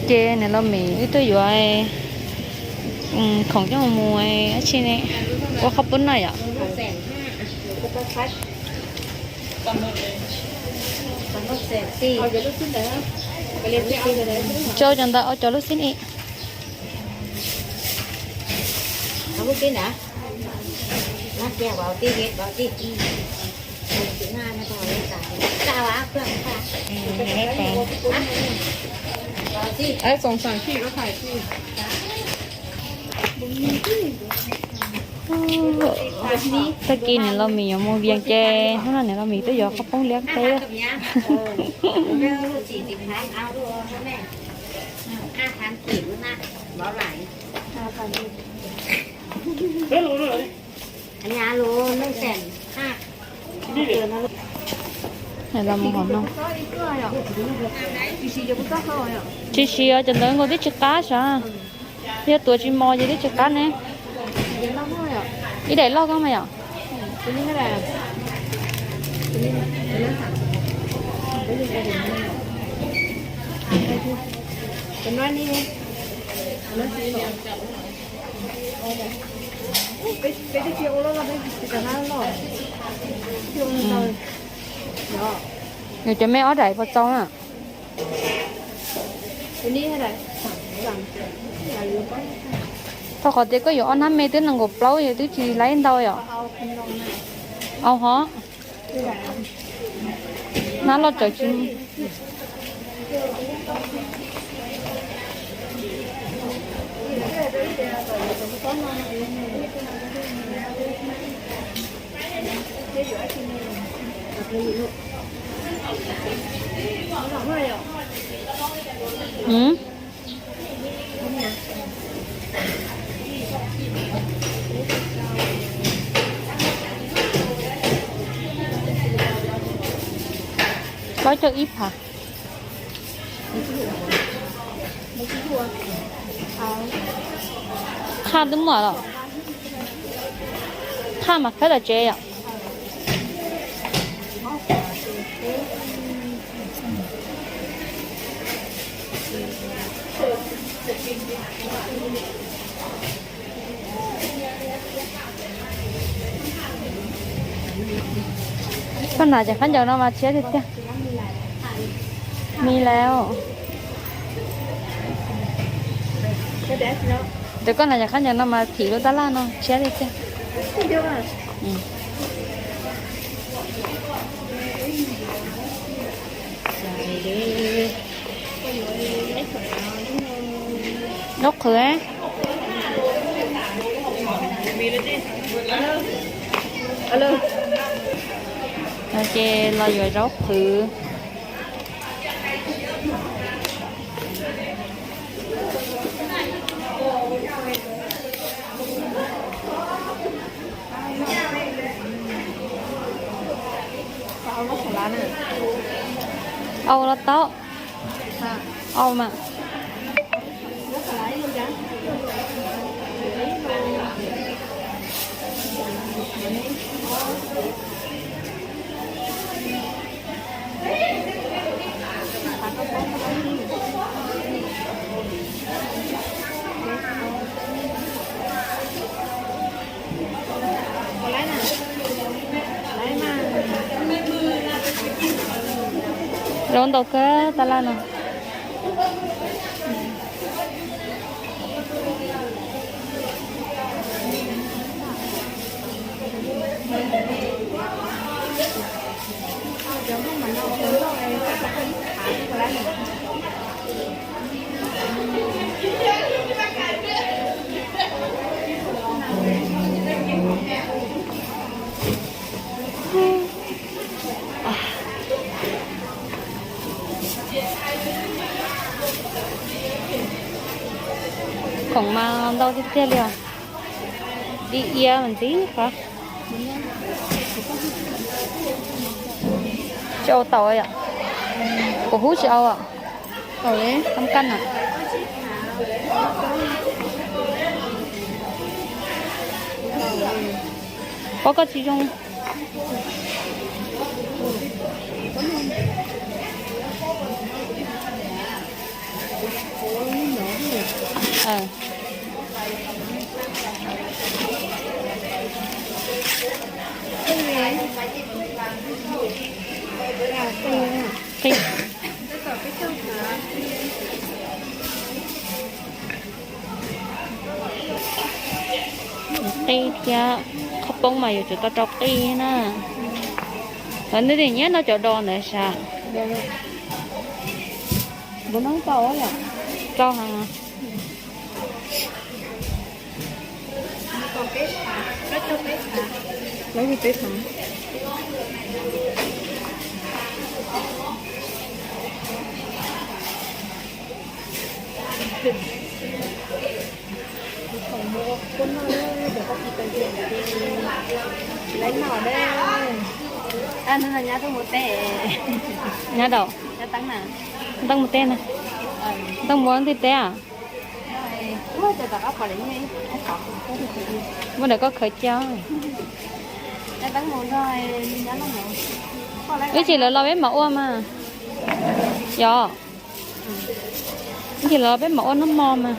Ces niam los mis wb tuaj yuav khoom coj mus dab tsi ne, ua qhob poob noj yom. Tsau cov ntawd, ua cov lub xib ib. Tag kis niam los mis yuav mus vias ces hnub no niam los mis twb yuav qhob poob liab teb. Los mus hov no. Tsis siav, cov ntawd nkaus twb tsis qab sav. Yog tuav tsis mos ces twb tsis qab ne. Ib daim loj koj mas yom. Nws cov me ob daim puas txaus na? Thaum qhov tias koj yuav ob hnab me twb nees nkaum plaub yog twb tsis laib ntau yom. Au hov. Hnab loj tsawv tsis. Plaub caug ib phav. Thaj twb muaj los? Thaj mas khawb tom tsev yom. Koj hnav cov khaub ncaws no mas tshiab tiag tiag. Mi lawm. Ces koj hnav cov khaub ncaws no mas thim lub tab laj no tshiab tiag tiag. Zaub qhwv. Ces los yuav zaub qhwv. Au los tau. Au mas. Zaub ntau kawg tab laj no. Khoom mas ntau tiag tiag li os. Dib iab mas ntxim qab. Tsis au taum yom? Kuv hub tsis au. Taum li tam kaj na. Pob koj tsis zoo. Qij thiab qhaub poob mas yuav tsum tau rau qij na. Lawv nyob noj cov dos ntawd sav. Rau heev. Nyab dau, Teeb mus teb na. Teeb muab ntij teb a? Muab ntawm koj khaws cia. Ib chim lawv los peb mam ua mas. Yog, ib chim lawv los peb mam ua noj hmo mas.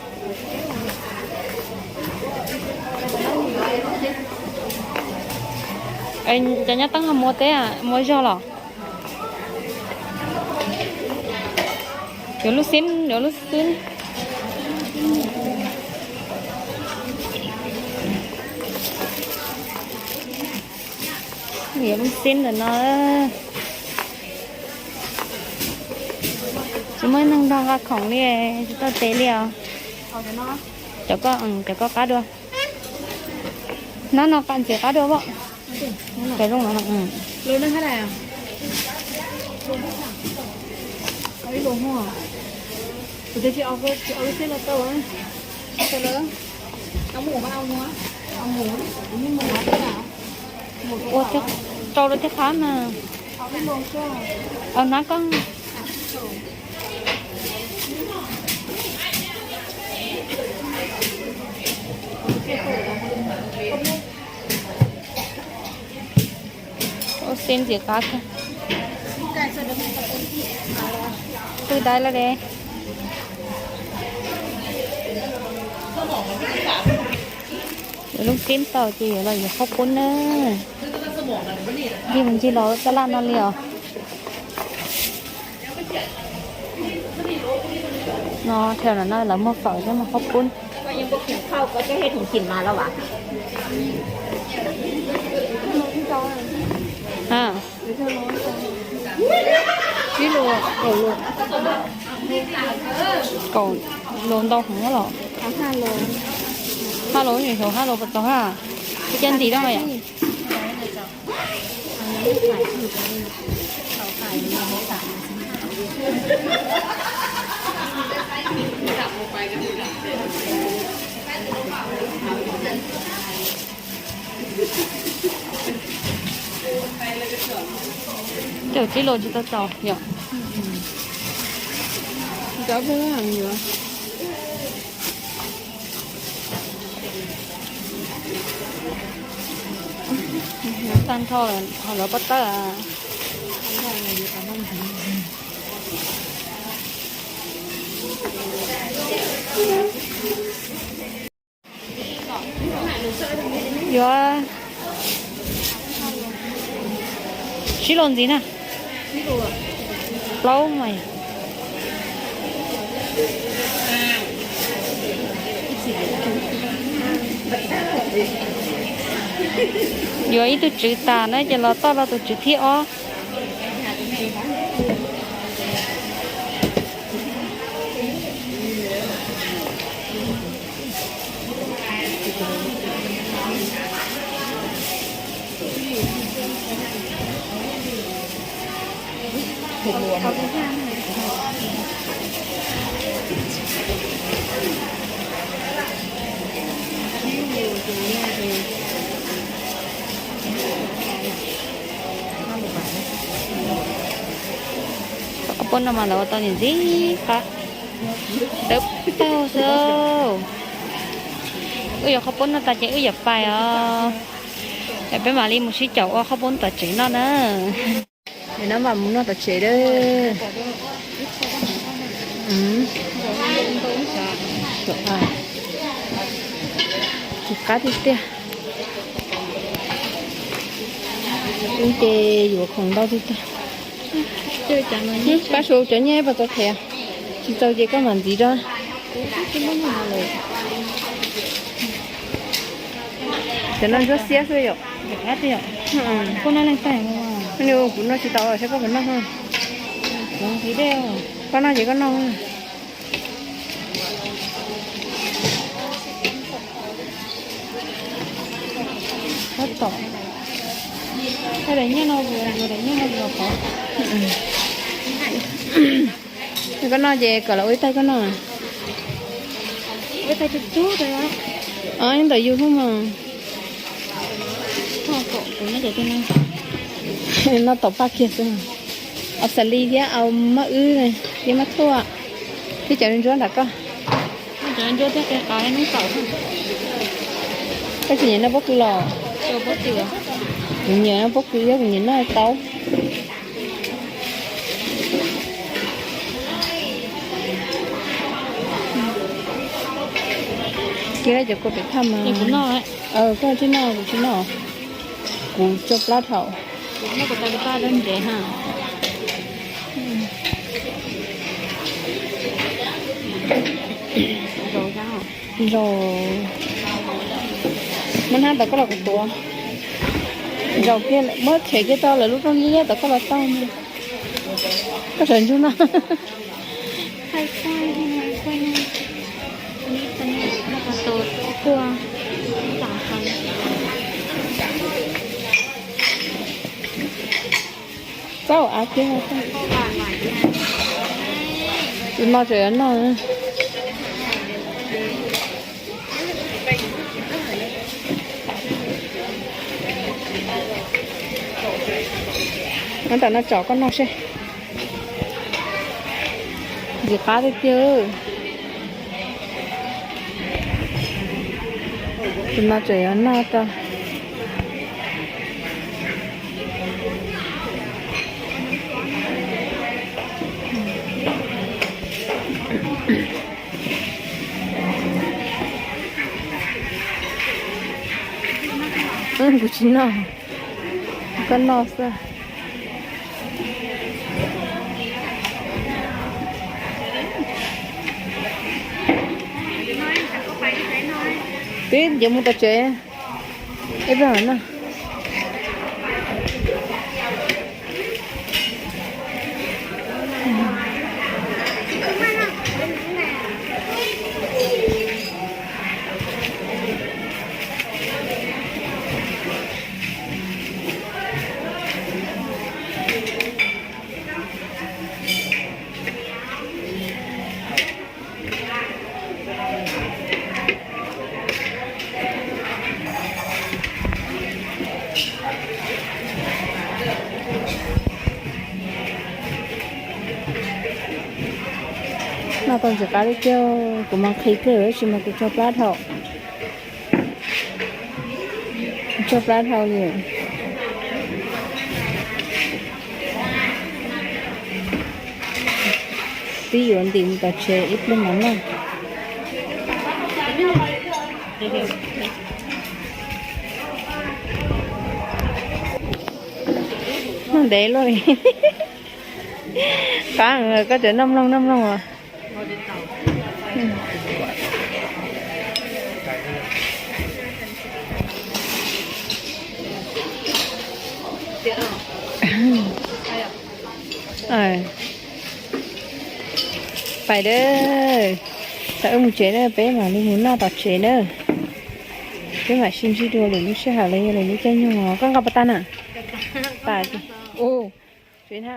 Cov nyab Teeb ho muab teb, muab zog los? Yuav lub xib, yuav lub xib. Yuav lub xib ntawm no. Tsis muaj neeg nrog nqa khoom li, tsis tau tes li os. Cov koj, cov koj qab dua. Hnab no qab ntxiv qab dua pom. Cov zoo no. Ua rau rau thiab qab mas. Hnab koj. Ua xib ntxiv qab. Twb dai lawm de. Yuav lub xib tau ces yuav los yuav qhaub poob na. Ncig mus ncig los taj laj no li os. No, thaum no lawv muag fawm thiab muag qhaub poob. Ib lus kaum lus, kaum lus ntau heev los. Hab lus, hab lus puas txaus hab? Caj ntim rau yom. Cov tsib lus tsis tau txaus yom. Tag nrho ho lawv pob tawb. Yuav sib laus ntxiv na. Plaub mas. Yuav ib tug tswv tas na ces los toj rau tus tswv thib ob. Qhaub poob no mas lawv ua tau ntxim qab, tawv paug xwb. Wb yuav qhaub poob no tas ces wb yuav pais os. Es peb mam li mus sib caum ua qhaub poob tom tsev noj na. Nim no mam mus noj tom tsev dawb. Qab tiag tiag. Wb ces yuav khoom ntau tiag tiag. Pab su cov nyiaj puas txaus them? Tsis txaus ces koj mam ntxiv rau. Cov no ntsuab xiab xwb yom. Kuv noj tsis tau saib koj puas noj. Koj noj ces koj noj. Koj noj ces kom lawv ua ib tais koj noj. Ib tais tub tub. Ntawm yus xwb mas. Noj tom paj kiag xwb. Au xav li thiab au maj wb thiab maj thuaj thiab cov ntsuab nram koj. Koj tsis nyiam noj pob kws los? Kuv nyiam noj pob kws thiab kuv nyiam noj taub. Kiag cov kua pem thaj mas. Koj tsis noj kuv tsis noj. Kuv tso plab dhau. Zaus. Muab hnab tom koj los kuv tuav. Zaus kiag muab tshem kiag tau lawv lub rooj liab tom koj los tau. Koj sawv ntsug no. Txaus av kiag. Tus no tseem yuav noj. Nyob tom no tsom koj noj seb. Ntxim qab tiag tiag. Tus no tseem yuav noj tau. Kuv tsis noj, koj noj xwb. Twb yuav mus tom tsev, ib pliag mam noj. Noj tau ntxim qab li tiag, kuv mas nqhis kawg tab sis mas kuv tso plab dhau. Tso plab dhau li. Twb yuav ntim mus tom tsev ib pliag mam noj. Noj ntev luaj li. Qab koj tseem noj mloog noj mloog os. Pais dawb, thaum wb mus tsev na peb mam li mus noj tom tsev na. Peb mam sib ntsib dua lwm lub sij hawm los yog lwm lub caij nyoog os. Koj nqa puas tas na? Tas. Ua, tsev na.